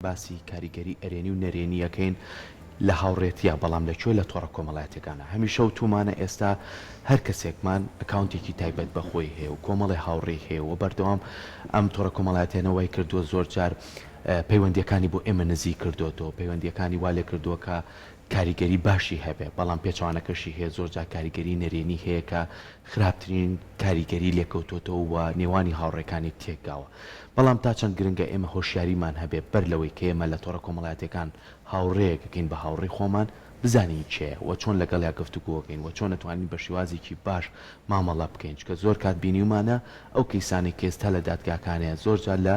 باسی کاریگەری ئەرێنی و نەرێنی ئەکەین لە هاوڕێتیا بەڵام لە کوێ لە تۆڕە کۆمەڵایەتیەکانە هەمیشە وتومانە ئێستا هەر کەسێکمان ئەکاونتێکی تایبەت بە خۆی هەیە و کۆمەڵێ هاوڕێی هەیە و بەردەوام ئەم تۆڕە کۆمەڵایەتیانە وای کردووە زۆر جار پەیوەندیەکانی بۆ ئێمە نزیک کردۆتەوە پەیوەندیەکانی وا لێکردووە کە کاریگەری باشی هەبێ بەڵام پێچەوانەکەشی هەیە زۆر جار کاریگەری نەرێنی هەیە کە خراپترین کاریگەری لێکەوتۆتەوە و نێوانی هاوڕێکانی تێکداوە بەڵام تا چەند گرنگە ئێمە هۆشیاریمان هەبێ بەر لەوەی کە ئێمە لە تۆڕە کۆمەڵایەتیەکان هاوڕێیەک ئەکەین بە هاوڕێی خۆمان بزانین کێیە و چۆن لەگەڵیا گفتوگۆ ئەکەین و چۆن ئەتوانین بە شێوازێکی باش مامەڵە بکەین چونکە زۆر کات بینیومانە ئەو کەیسانەی کە ئێستا لە دادگاکان هەیە زۆر جار لە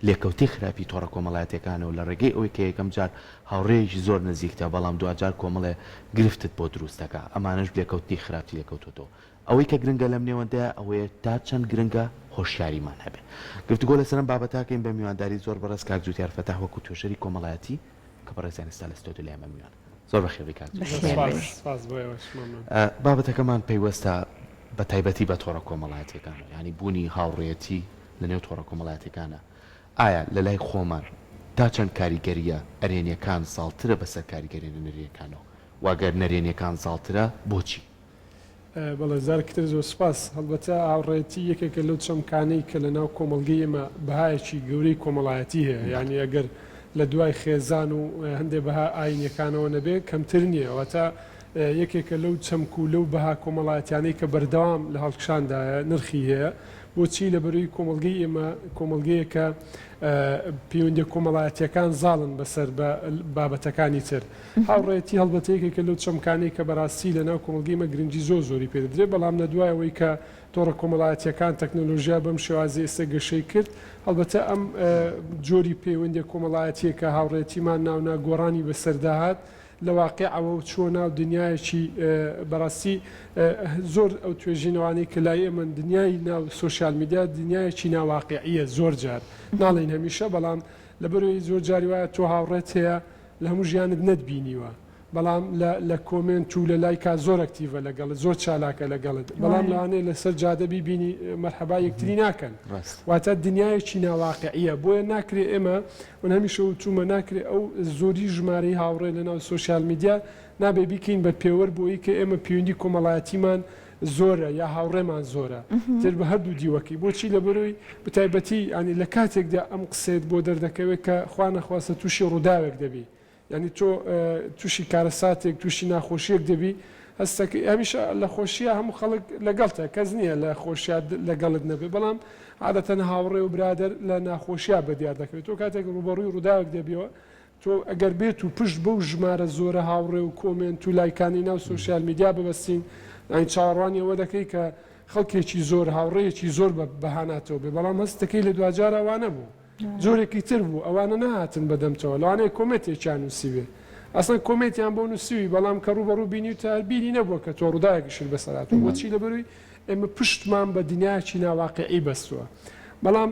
لێکەوتەی خراپی تۆڕە کۆمەڵایەتیەکانەوە لە ڕێگەی ئەوەی کە یەکەم جار هاوڕێیەکی زۆر نزیکتە بەڵام دواجار کۆمەڵێ گرفتت بۆ دروست دەکا ئەمانەش لێکەوتنی خراپی لێکەوتۆتەوە ئەوەی کە گرنگە لەم نێوەندەیا ئەوەیە تا چەند گرنگە هۆشیاریمان هەبێ گفتوگۆ لەسەر ئەم بابەتە ئەکەین بە میوانداری زۆر بەڕێز کاک جوتیار فەتاح وەکو توێژەری کۆمەڵایەتی کە بەڕێزیان ئێستا لە ستۆدیۆ لای ئێمە میوانن زۆر بەخێربێی کاک جوتیار. بەخێربێی. سپاس سپاس بۆ ئێوەش مەمنون. بابەتەکەمان پەیوەستە بە تایبەتی بە تۆڕە کۆمەڵایەتیەکانەوە یانی بوونی هاوڕێیەتی لە نێو تۆڕە کۆمەڵایەتیەکانە ئایا لە لای خۆمان تا چەند کاریگەرییە ئەرێنییەکان زاڵترە بەسەر کاریگەرییە نەرێنییەکانەوە؟ وە گەر نەرێنییەکان زاڵترە بۆچی؟ بەڵێ جارێکی تر زۆر سوپاس. هەڵبەتە هاوڕێیەتی یەکێکە لەو چەمکانەی کە لە ناو کۆمەڵگەی ئێمە بەهایەکی گەورەی کۆمەڵایەتی هەیە، یانی ئەگەر لە دوای خێزان و هەندێ بەها ئایینیەکانەوە نەبێ کەمتر نییە، واتە یەکێکە لەو چەمک و لەو بەها کۆمەڵایەتیانەی کە بەردەوام لە هەڵکشاندایە، نرخی هەیە. بۆچی؟ لەبەرئەوەی کۆمەڵگەی ئێمە کۆمەڵگەیەکە پەیوەندیە کۆمەڵایەتیەکان زاڵن بەسەر بە بابەتەکانی تر. هاوڕێیەتی هەڵبەتە یەکێکە لەو چەمکانەی کە بەراستی لەناو کۆمەڵگەی ئێمە گرنگی زۆر زۆری پێ دەدرێت، بەڵام لە دوای ئەوەی کە تۆڕە کۆمەڵایەتیەکان، تەکنەلۆژیا بەم شێوازەی ئێستا گەشەی کرد، هەڵبەتە ئەم جۆری پەیوەندیە کۆمەڵایەتیە کە هاوڕێیەتیمان ناونا گۆڕانی بەسەردا هات، لە واقیعەوە و چووە ناو دنیایەکی بەڕاستی زۆر ئەو توێژینەوانەی کە لای ئێمەن دنیای ناو سۆشیال میدیا دنیایەکی ناواقیعیە زۆر جار ناڵێین هەمیشە بەڵام لەبەرئەوەی زۆر جاری وایە تۆ هاوڕێت هەیە لە هەموو ژیانت نەتبینیوە بەڵام لە لە comment و لە لایکا زۆر active ە لەگەڵت زۆر چالاکە لەگەڵت بەڵام لەوانەیە لەسەر جادە بیبینی مەرحەبا یەکتری ناکەن واتە دنیایەکی ناواقعیە بۆیە ناکرێ ئێمە من هەمیشە وتومە ناکرێ ئەو زۆری ژمارەی هاوڕێ لەناو سۆشیال میدیا نابێ بیکەین بە پێوەر بۆی کە ئێمە پەیوەندی کۆمەڵایەتیمان زۆرە یا هاوڕێمان زۆرە تر بە هەردوو دیوەکەی بۆچی لەبەرەوەی بەتایبەتی ینی لە کاتێکدا ئەم قسەیەت بۆ دەردەکەوێت کە خوا نەخواستە تووشی ڕووداوێک دەبی یانی تۆ تووشی کارەساتێک تووشی ناخۆشیەک دەبی هەستەکەی هەمیشە لە خۆشیە هەموو خەڵک لەگەڵتە کەس نییە لە خۆشیا لەگەڵت نەبێ بەڵام عادەتەن هاوڕێ و برادەر لە ناخۆشیا بە دیار دەکەوێت تۆ کاتێک ڕووبەڕووی ڕووداوێک دەبیەوە تۆ ئەگەر بێت و پشت بەو ژمارە زۆرە هاوڕێ و comment و لایکانی ناو سۆشیال میدیا ببەستین یانی چاوەڕوانی ئەوە دەکەی کە خەڵکێکی زۆر هاوڕێیەکی زۆر بە بەهاناتەوە بێ بەڵام هەست دەکەی لە دواجارا وانەبوو. جۆرێکی تر بوو ئەوانە نەهاتن بە دەمتەوە لەوانەیە کۆمێنتێکیان نووسیبێ ئەسڵەن کۆمێنتیان بۆ نووسیوی بەڵام کە ڕووبەڕوو بینیوتە هەر بیری نەبووە کە تۆ ڕووداوێکیشت بەسەر هاتووە بۆچی لەبەروی ئێمە پشتمان بە دنیایەکی ناواقیعی بەستووە بەڵام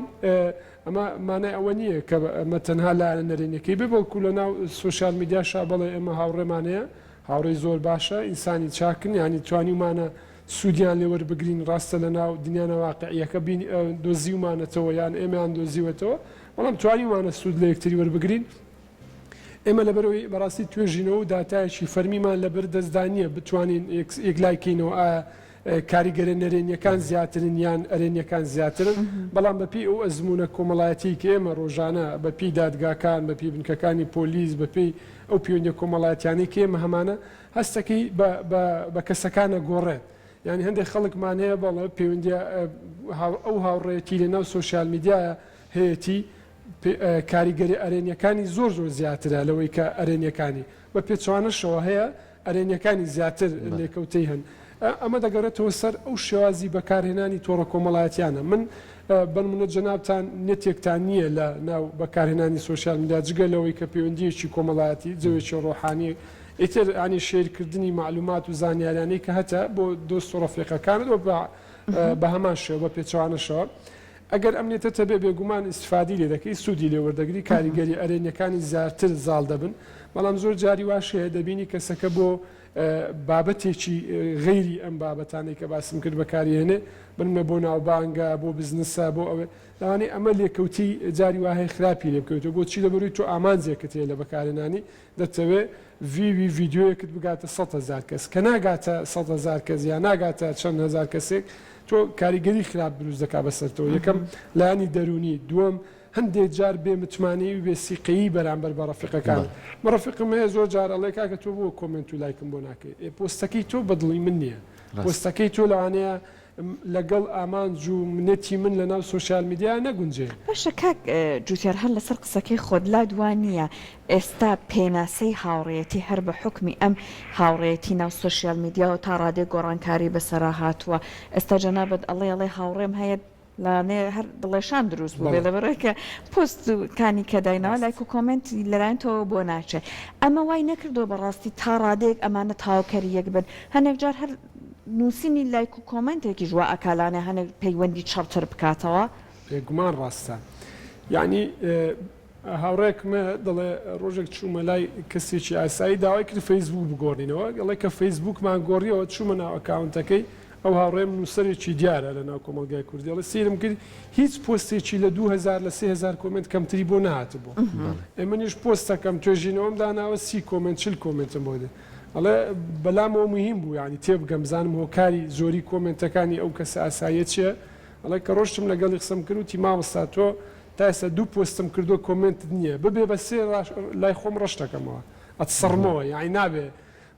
ئەمە مانای ئەوە نییە کە ئەمە تەنها لایەنە نەرێنیەکەی بێ بەڵکو لە ناو سۆشیال میدیاشا بەڵێ ئێمە هاوڕێمان هەیە هاوڕێی زۆر باشە ئینسانی چاکن یانی توانیومانە سوودیان لێ وەربگرین، ڕاستە لە ناو دنیا ناواقعییەکە بین دۆزیومانەتەوە یان ئێمەیان دۆزیوەتەوە، بەڵام توانیومانە سوود لە یەکتری وەربگرین. ئێمە لەبەرئەوەی بەڕاستی توێژینەوە و داتایەکی فەرمیمان لەبەر دەستدا نییە بتوانین یەکلای کەینەوە ئایا کاریگەرە نەرێنییەکان زیاترن یان ئەرێنییەکان زیاترن، بەڵام بەپێی ئەو ئەزموونە کۆمەڵایەتیی کە ئێمە ڕۆژانە بەپێی دادگاکان، بەپێی بنکەکانی پۆلیس، بەپێی ئەو پەیوەندییە کۆمەڵایەتیانەی کە ئێمە هەمانە، هەستەکەی بە بە بە کەسەکان ئەگۆڕێت یانی هەندێک خەڵکمان هەیە بەڵێ پەیوەندیە ئەو هاوڕێیەتی لە ناو سۆشیال میدیایە هەیەتی کاریگەری ئەرێنیەکانی زۆر زۆر زیاترە لەوەی کە ئەرێنیەکانی بە پێچەوانەشەوە هەیە ئەرێنیەکانی زیاتر لێکەوتەی هەن ئەمە دەگەڕێتەوە سەر ئەو شێوازی بەکارهێنانی تۆڕە کۆمەڵایەتیانە من بەنمونە جەنابتان نێتێکتان نییە لە ناو بەکارهێنانی سۆشیال میدیا جگە لەوەی کە پەیوەندیەکی کۆمەڵایەتی جەوێکی ڕۆحانی ئیتر یانی share کردنی مەعلومات و زانیاریانەی کە هەتە بۆ دۆست و ڕەفیقەکانت و بە هەمان شێوە بە پێچەوانەشەوە ئەگەر ئەم نێتەت هەبێ بێگومان ئیستفادی لێ دەکەی سوودی لێ وەردەگری کاریگەری ئەرێنیەکانی زیاتر زاڵ دەبن بەڵام زۆر جاری واش هەیە دەبینی کەسەکە بۆ. بابەتێکی غەیری ئەم بابەتانەی کە باسم کرد بەکاری هێنێ، بنمە بۆ ناوبانگە، بۆ بزنسە، بۆ ئەوێ، لەوانەیە ئەمە لێکەوتەی جاری وا هەیە خراپی لێ بکەوێتەوە، بۆچی؟ لەبەرئەوەی تۆ ئامانجێکت هەیە لە بەکارهێنانی، دەتەوێ view ی ڤیدیۆیەکت بگاتە 100,000 کەس، کە ناگاتە 100,000 کەس یا ناگاتە چەند هەزار کەسێک، تۆ کاریگەری خراپ دروست دەکات بەسەرتەوە، یەکەم لایەنی دەروونی، دووەم هەندێ جار بێ متمانەیی و بێ سیقەیی بەرامبەر بە ڕەفیقەکانت. من ڕەفیقم هەیە زۆر جار ئەڵێ کاکە تۆ بۆ comment و لایکم بۆ ناکەی؟ ئێ پۆستەکەی تۆ بە دڵی من نییە. پۆستەکەی تۆ لەوانەیە لەگەڵ ئامانج و منەتی من لەناو social media نەگونجێ. باشە کاک جوتیار هەر لەسەر قسەکەی خۆت لات وا نییە ئێستا پێناسەی هاوڕێیەتی هەر بە حوکمی ئەم هاوڕێیەتی ناو social media وە تا ڕادەیەک گۆڕانکاری بەسەرا هاتووە ئێستا جەنابت ئەڵێی ئەڵێ هاوڕێم هەیە لەوانەیە هەر دڵێشان دروست بووبێ لەبەرئەوەی کە پۆست کانی کە دایناوە لایک و comment لەلایەن تۆوە بۆ ناچێ ئەمە وای نەکردووە بەڕاستی تا ڕادەیەک ئەمانە تەواوکەری یەک بن هەنێک جار هەر نووسینی لایک و comment ێکیش وا ئەکا لەوانەیە هەنێک پەیوەندی چڕتر بکاتەوە. بێگومان ڕاستە یانی هاوڕێکم هەیە دەڵێ ڕۆژێک چوومە لای کەسێکی ئاسایی داوای کرد فەیسبووک بگۆڕینەوە ئەڵێ کە فەیسبووکمان گۆڕیەوە چوومە ناو account ەکەی ئەو هاوڕێم نووسەرێکی دیارە لە ناو کۆمەڵگای کوردی ئەڵێ سەیرم کرد هیچ پۆستێکی لە 2000 لە 3000 comment کەمتری بۆ نەهاتبوو ئێ منیش پۆستەکەم توێژینەوەم داناوە 30 comment 40 comment م بۆ دێ ئەڵێ بەلامەوە مهم بوو یانی تێبگەم بزانم هۆکاری زۆری comment ەکانی ئەو کەسە ئاساییە چییە ئەڵێ کە ڕۆشتم لەگەڵی قسەم کرد وتی مامۆستا تۆ تا ئێستا دوو پۆستم کردووە comment ت نییە ببێ بە سێ لای خۆم ڕەش دەکەمەوە ئەتسڕمەوە یانی نابێ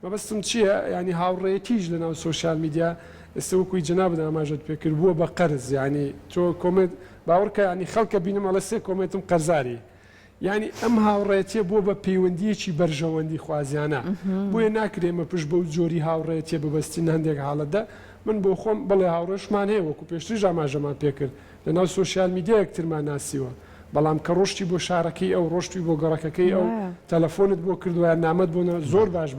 مەبەستم چییە یانی هاوڕێیەتیش لەناو social media ئێستا وەکوی جەنابت ئاماژەت پێ کرد بووە بە قەرز یانی تۆ comment باوەڕکە یانی خەڵکە بینم ئەڵێ سێ comment م قەرزاری یانی ئەم هاوڕێتیە بووە بە پەیوەندیەکی بەرژەوەندی خوازیانە بۆیە ناکرێ ئێمە پشت بەو جۆری هاوڕێتیە ببەستین هەندێک حاڵەتدا من بۆ خۆم بەڵێ هاوڕێشمان هەیە وەکو پێشتریش ئاماژەمان پێکرد لەناو social media یەکترمان ناسیوە بەڵام کە ڕۆشتی بۆ شارەکەی ئەو ڕۆشتوی بۆ گەڕەکەکەی ئەو تەلەفۆنت بۆ کردوە یان نامەت بۆ ناردوە زۆر باش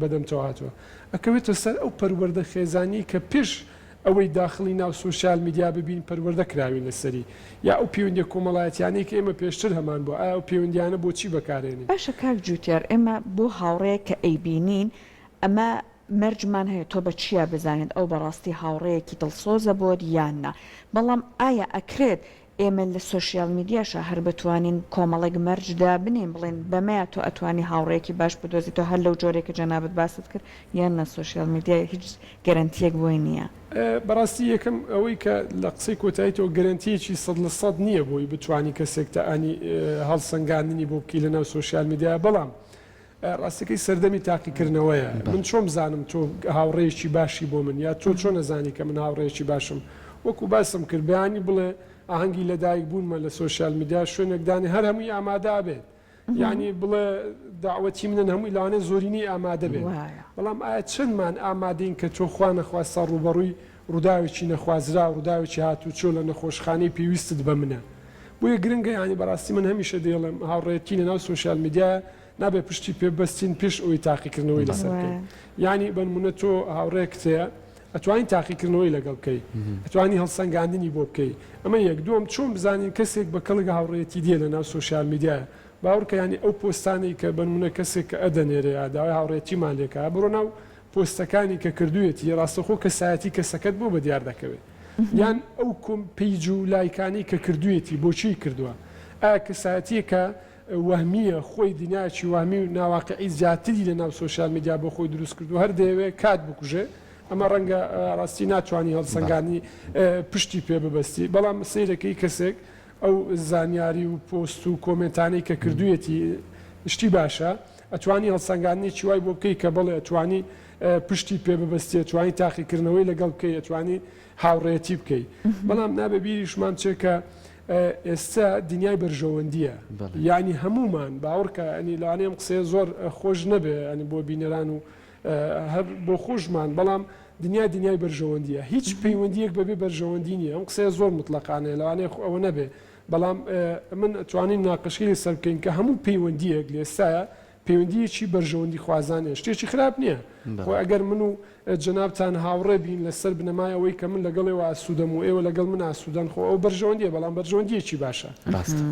بەدەمتەوە هاتوە ئەکەوێتە سەر ئەو پەروەردە خێزانیەی کە پێش ئەوەی داخڵی ناو social media ببین پەروەردە کراوین لەسەری یا ئەو پەیوەندیە کۆمەڵایەتیانەی کە ئێمە پێشتر هەمان بوە ئایا ئەو پەیوەندیانە بۆچی بەکارێنین؟ باشە کاک جوتیار ئێمە بۆ هاوڕێیەک کە ئەیبینین ئەمە مەرجمان هەیە تۆ بە چیا بزانیت ئەو بەڕاستی هاوڕێیەکی دڵسۆزە بۆت یان نا بەڵام ئایا ئەکرێت ئێمە لە social media شا هەر بتوانین کۆمەڵێک مەرج دابنێین بڵێین بەمەیا تۆ ئەتوانی هاوڕێیەکی باش بدۆزیتەوە هەر لەو جۆرەی کە جەنابت باست کرد یان نا social media هیچ گەرەنتیەک بۆی نییە؟ بەڕاستی یەکەم ئەوەی کە لە قسەی کۆتایی تۆ گەرەنتیەکی 100% نییە بۆی بتوانی کەسێک تەئانی هەڵسەنگاندنی بۆ بکەی لەناو social media بەڵام ڕاستەکەی سەردەمی تاقیکردنەوەیە من چۆن بزانم تۆ هاوڕێیەکی باشی بۆ من یا تۆ چۆن ئەزانی کە من هاوڕێیەکی باشم وەکو باسم کرد بەیانی بڵێ ئاهەنگی لەدایک بوونمە لە social media شوێنێک دانێ هەر هەمووی ئامادە ئەبێت یعنی بڵێ داوەتی منن هەمووی لەوانەیە زۆرینەی ئامادە بێت بەڵام ئایا چەندمان ئامادەین کە تۆ خوا نەخواستە ڕووبەڕووی ڕووداوێکی نەخوازراو ڕووداوێکی هاتووچۆ لە نەخۆشخانەی پێویستت بە منە بۆیە گرنگە یعنی بەڕاستی من هەمیشە دەیڵێم هاوڕێیەتی لەناو social media نابێ پشتی پێ ببەستین پێش ئەوەی تاقیکردنەوەی لەسەر بکەین یانی بەنمونە تۆ هاوڕێکت هەیە ئەتوانی تاقیکردنەوەی لەگەڵ بکەی ئەتوانی هەڵسەنگاندنی بۆ بکەی ئەمە یەک دووەم چۆن بزانین کەسێک بە کەڵک هاوڕێیەتی دێ لەناو social media یە باوەڕکە یانی ئەو پۆستانەی کە بەنمونە کەسێک کە ئەدەنێرێ یا داوای هاوڕێیەتیمان لێکا بڕۆ ناو پۆستەکانی کە کردوویەتی ڕاستەوخۆ کەسایەتی کەسەکەت بۆ بەدیار دەکەوێت یان ئەو کۆم page و لایکانەی کە کردوویەتی بۆچی کردووە ئایا کەسایەتیەکە وەهمییە، خۆی دنیایەکی وەهمی و ناواقیعی زیاتری لە ناو social media بۆ خۆی دروست کردووە، هەر دەیەوێ کات بکوژێ، ئەمە ڕەنگە ڕاستی ناتوانی هەڵسەنگاندنی پشتی پێ ببەستی، بەڵام سەیرەکەی کەسێک ئەو زانیاری و پۆست و کۆمێنتانەی کە کردوویەتی شتی باشە، ئەتوانی هەڵسەنگاندنێکی وای بۆ بکەی کە بەڵێ ئەتوانی پشتی پێ ببەستی، ئەتوانی تاقیکردنەوەی لەگەڵ بکەی، ئەتوانی هاوڕێیەتی بکەی، بەڵام نابێ بیریشمان بچێ کە ئێستا دنیای بەرژەوەندیە یانی هەموومان باوەڕکە ینی لەوانەیە ئەم قسەیە زۆر خۆش نەبێ ینی بۆ بینەران و هەر بۆ خۆشمان بەڵام دنیا دنیای بەرژەوەندیە هیچ پەیوەندیەک بەبێ بەرژەوەندی نییە ئەم قسەیە زۆر مطلقانەیە لەوانەیە خۆ ئەوە نەبێ بەڵام من توانین ناقشی لەسەر بکەین کە هەموو پەیوەندیەک لە ئێستایا. پەیوەندییەکی بەرژەوەندیخوازانەیە، شتێکی خراپ نییە. خۆ ئەگەر من و جەنابتان هاوڕێ بین لەسەر بنەمای ئەوەی کە من لەگەڵ ئێوە ئاسوودەم و ئێوە لەگەڵ من ئاسوودەن، خۆ ئەوە بەرژەوەندییە، بەڵام بەرژەوەندییەکی باشە.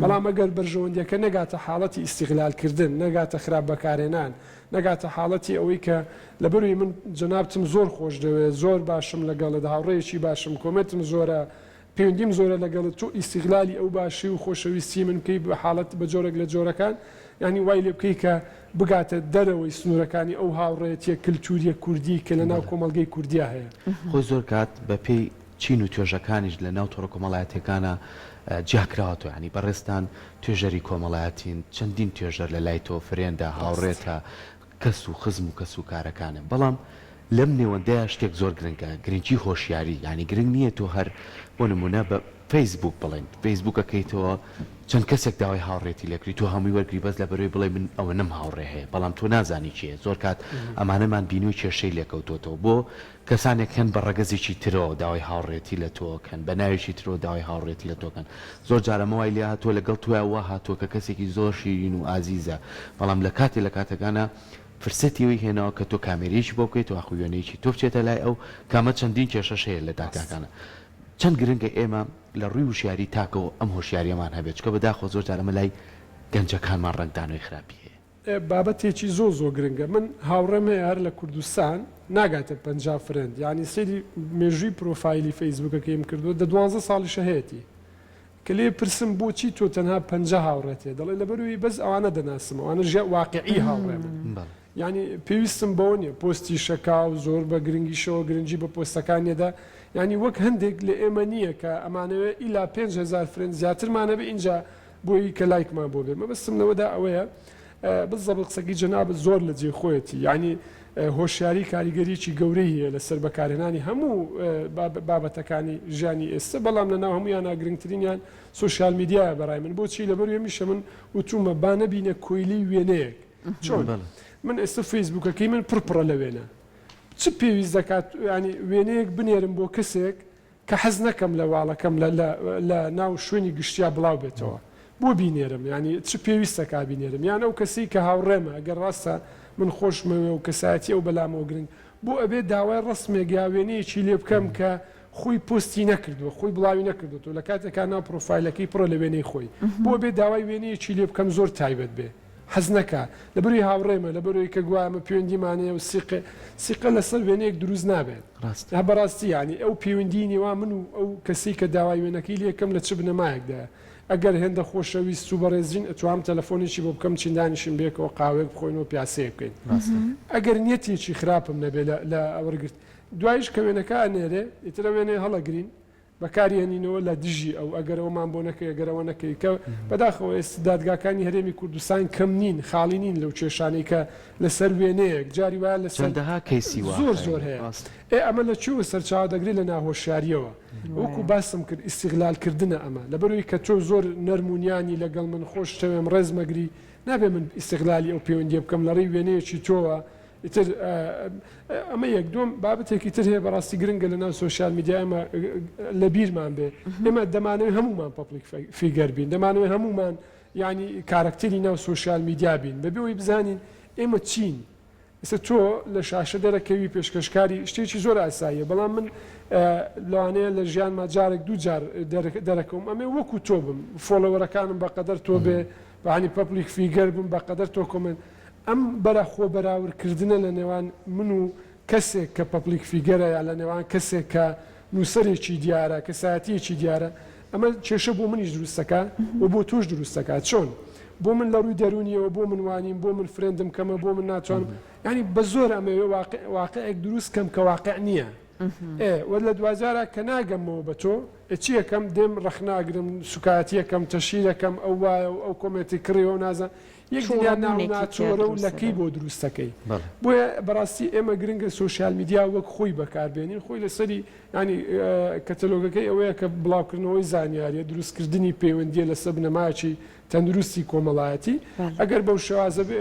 بەڵام ئەگەر بەرژەوەندییەکە نەگاتە حاڵەتی ئیستیغلالکردن، نەگاتە خراپ بەکارهێنان، نەگاتە حاڵەتی ئەوەی کە لەبەروی من جەنابتم زۆر خۆش دەوێت، زۆر باشم لەگەڵت، هاوڕێیەکی باشم، comment م زۆرە، پەیوەندیم زۆرە لەگەڵت تۆ ئیستیغلالی ئەو باشی و خۆشەویستی من بکەی بە حاڵەت بە جۆرێک لە جۆرەکان یانی وای لێ بکەی کە بگاتە دەرەوەی سنوورەکانی ئەو هاوڕێیەتیە کلتوریە کوردی کە لە ناو کۆمەڵگەی کوردیا هەیە. خۆی زۆر کات بە پێی چین و توێژەکانیش لە ناو تۆڕە کۆمەڵایەتیەکانا جیا کراوەتەوە یانی بەڕێزتان توێژەری کۆمەڵایەتین چەندین توێژەر لە لای تۆ friend ە هاوڕێتە کەس و خزم و کەس و کارەکانە بەڵام لەم نێوەندەیا شتێک زۆر گرنگە گرنگی هۆشیاری یانی گرنگ نییە تۆ هەر بۆ نمونە بە فەیس بووک بڵێین فەیس بووک ئەکەیتەوە چەند کەسێک داوای هاوڕێتی لێکری تۆ هەمووی وەرگری بەس لەبەرەوەی بڵێی من ئەوەنەم هاوڕێ هەیە بەڵام تۆ نازانی کێیە زۆر کات ئەمانەمان بینیوە کێشەی لێکەوتۆتەوە بۆ کەسانێک هەن بە ڕەگەزێکی ترەوە داوای هاوڕێتی لە تۆ ئەکەن بە ناوێکی ترەوە داوای هاوڕێتی لە تۆ ئەکەن زۆر جار ئەمە وای لێ هاتووە لەگەڵ تۆیا وا هاتووە کە کەسێکی زۆر شیرین و ئازیزە بەڵام لە کاتێ لە کاتەکانا فرسەتی ئەوەی هێناوە کە تۆ کامێرەیەکی بۆ بکەیت یاخو وێنەیەکی تۆ بچێتە لای ئەو کە ئەمە چەندین کێشەش هەیە لە دادگاکانا چەند گرنگە ئێمە لە ڕووی وشیاری تاکەوە ئەم هۆشیاریەمان هەبێت چونکە بەداخەوە زۆر جار ئەمە لای گەنجەکانمان ڕەنگدانەوەی خراپی هەیە. بابەتێکی زۆر زۆر گرنگە من هاوڕێم هەیە هەر لە کوردستان ناگاتە 50 friend یانی سەیری مێژووی پرۆفایلی فەیسبوکەکەیم کردووە دە دوانزە ساڵیشە هەیەتی کە لێ پرسم بۆچی تۆ تەنها 50 هاوڕێت هەیە دەڵێ لەبەروی بەس ئەوانە دەناسم ئەوانە ژیا واقعی هاوڕێ من یانی پێویستم بەوە نییە پۆستی شەکا و زۆر بە گرنگیشەوە گرنگی بە پۆستەکان نێدا یانی وەک هەندێک لە ئێمە نییە کە ئەمانەوێ ئیلا 5000 friend زیاترمان هەبێ ئینجا بۆی کە لایکمان بۆ بێ مەبەستم لەوەدا ئەوەیە بالضبط قسەکەی جەنابت زۆر لە جێی خۆیەتی یانی هۆشیاری کاریگەریی گەورەی هەیە لەسەر بەکارهێنانی هەموو بابەتەکانی ژیانی ئێستا بەڵام لەناو هەموویانا گرنگترینیان سۆشیال میدیایە بەڕای من بۆچی لەبەر هەمیشە من وتومە با نەبینە کۆیلەی وێنەیەک چۆن من ئێستا فەیسبوکەکەی من پڕ پڕە لە وێنە چ پێویست دەکات ینی وێنەیەک بنێرم بۆ کەسێک کە حەز نەکەم لە واڵەکەم لە لە لە ناو شوێنی گشتیا بڵاو بێتەوە بۆ بینێرم یانی چ پێویستە کا بینێرم یان ئەو کەسەی کە هاوڕێمە گەر ڕاستە من خۆشمەوێ و کەسایەتی ئەو بەلامەوە گرنگ بۆ ئەبێ داوای ڕەسمێک یا وێنەیەکی لێ بکەم کە خۆی پۆستی نەکردووە خۆی بڵاوی نەکردوەوە لە کاتێکا ناو پرۆفایلەکەی پڕە لە وێنەی خۆی بۆ ئەبێ داوای وێنەیەکی لێ بکەم زۆر تایبەت بێ حەز نەکا لەبەروی هاوڕێمە لەبەروی کە گوایە ئەمە پەیوەندیمان هەیە و سیقە سیقە لەسەر وێنەیەک دروست نابێت ڕاستە. ها بەڕاستی یانی ئەو پەیوەندیی نێوان من و ئەو کەسەی کە داوای وێنەکەی لێ کەم لە چ بنەمایەکدایە ئەگەر هێندە خۆشەویست و بەڕێزین ئەتوانم تەلەفۆنێکی بۆ بکەم بچین دانیشین بەیەکەوە قاوەیەک بخۆین و پیاسەیەک بکەین ڕاستە. ئەگەر نیەتێکی خراپم نەبێ لە لە وەرگرت دوایش کە وێنەکە ئەنێرێ ئیتر ئەو وێنەیە هەڵەگرین بەکاریهێنینەوە لە دژی ئەو ئەگەر ئەومان بۆ نەکەی ئەگەر ئەوە نەکەی کە بەداخەوە ئێستا دادگاکانی هەرێمی کوردستان کەم نین خاڵی نین لەو کێشانەی کە لەسەر وێنەیەک جاری وایە لەسەر چەندەها کەیسی وا زۆر زۆر هەیە ڕاستە. ئێ ئەمە لە کوێوە سەرچاوە دەگرێت لە ناهۆشیاریەوە وەکو باسم کرد ئیستیغلال کردنە ئەمە لەبەرئەوەی کە تۆ زۆر نەرم و نیانی لەگەڵ من خۆشتەوێم ڕێزمەگری نابێ من ئیستیغلالی ئەو پەیوەندیە بکەم لەڕێی وێنەیەکی تۆوە ئیتر ئەمە یەک دووەم بابەتێکی تر هەیە بەڕاستی گرنگە لە ناو سۆشیال میدیا ئێمە لە بیرمان بێ ئێمە دەمانەوێت هەمومان public figure بین دەمانەوێت هەمومان یعنی کارەکتەری ناو سۆشیال میدیا بین بەبێ ئەوەی بزانین ئێمە چین ئێستا تۆ لە شاشە دەرەکەوی پێشکەشکاری شتێکی زۆر ئاساییە بەڵام من لەوانەیە لە ژیانما جارێک دوو جار دەرەکەوم ئەمێ وەکو تۆ بم follower ەکانم بەقەدەر تۆ بێ بەانی public figure بم بەقەدەر تۆ comment ئەم بەرە خۆ بەراورد کردنە لە نێوان من و کەسێک کە public figure ە یا لە نێوان کەسێک کە نووسەرێکی دیارە، کەسایەتییەکی دیارە، ئەمە کێشە بۆ منیش دروست دەکا و بۆ تۆش دروست دەکا. چۆن؟ بۆ من لە ڕووی دەروونییەوە بۆ من وانیم، بۆ من friend م کەمە، بۆ من ناتوانم، یانی بە زۆر ئەمەوێ واقع واقعێک دروست کەم کە واقع نییە. ئێ و لە دواجارا کە ناگەمەوە بە تۆ، ئێ چی ئەکەم؟ دێم ڕەخنە ئەگرم، سوکایەتی ئەکەم، تەشهیر ئەکەم، ئەو وایە و ئەو comment ی کڕیوە و نازانم. یەک دنیا ناو توڕەبوونێکی تیا ناچۆرە و دروست لەکەی دەبێت. بۆ دروست دەکەی بەڵێ. بۆیە بەڕاستی ئێمە گرنگە سۆشیال میدیا وەک خۆی بەکار بێنین خۆی لەسەری یانی کەتەلۆگەکەی ئەوەیە کە بڵاوکردنەوەی زانیاریە دروستکردنی پەیوەندیە لەسەر بنەمایەکی تەندروستی کۆمەڵایەتی بەڵێ. ئەگەر بەو شێوازە بێ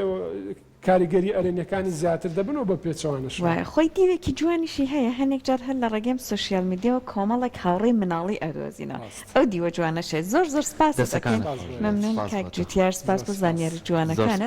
کاریگەری ئەرێنیەکانی زیاتر دەبن و بە پێچەوانەشەوە. وایە خۆی دیوێکی جوانیشی هەیە هەنێک جار هەر لە ڕێگەی ئەم سۆشیال میدیاوە کۆمەڵێک هاوڕێی مناڵی ئەدۆزینەوە ڕاست. ئەو دیوە جوانەش هەیە زۆر زۆر سپاست دەستەکانت ئەکەین خۆش بێت مەمنون سپاس کاک بۆ تۆ. جوتیار سپاس زۆر بۆ سپاس. زانیاری زۆر جوانەکانت.